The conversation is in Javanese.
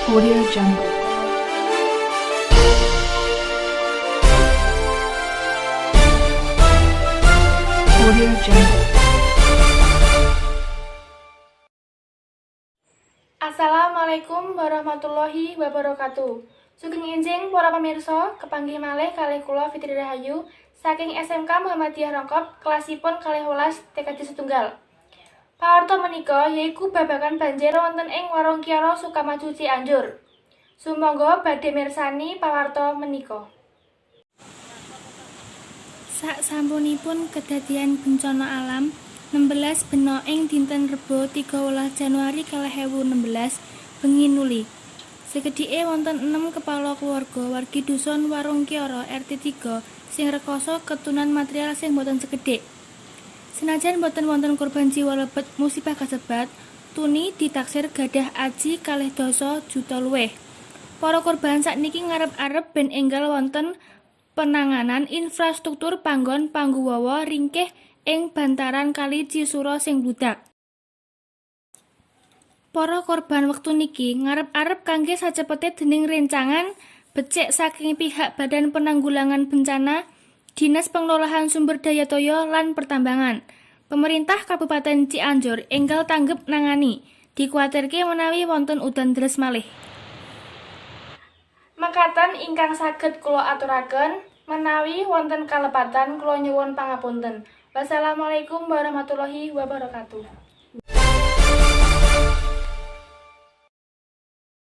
Audio Jungle. Audio Jungle. Assalamualaikum warahmatullahi wabarakatuh. Sugeng enjing para pamirsa, kepanggih malih kalih kula Fitri Rahayu saking SMK Muhammadiyah Rongkop kelasipun 12 TKJ setunggal. Pawarta menika yaiku babagan banjir wonten ing Warungkiara Sukamaju Cianjur. Sumangga badhe mirsani pawarta menika. Saksampunipun kedadian bencana alam 16 bena ing dinten Rebo 13 Januari 2016 bengi nuli. Sekedhike wonten 6 kepala keluarga wargi dusun Warungkiara RT 3 sing rekoso ketunan material sing boten sekedhik. Senajan boten wonten korban jiwa lebet musibah kasebat, tuni ditaksir gadah aji 22 juta luwih. Para korban sakniki ngarep-arep ben enggal wonten penanganan infrastruktur panggon pangguwawa ringkih ing bantaran kali Cisura sing bludak. Para korban wektu niki ngarep-arep kangge sacepete dening rencangan becik saking pihak Badan Penanggulangan Bencana, Dinas Pengelolaan Sumber Daya Toya lan Pertambangan. Pemerintah Kabupaten Cianjur enggal tanggep nangani, dikuwatirke menawi wonten udan deres malih. Mekaten ingkang saged kula aturaken, menawi wonten kalepatan kula nyuwun pangapunten. Wassalamualaikum warahmatullahi wabarakatuh.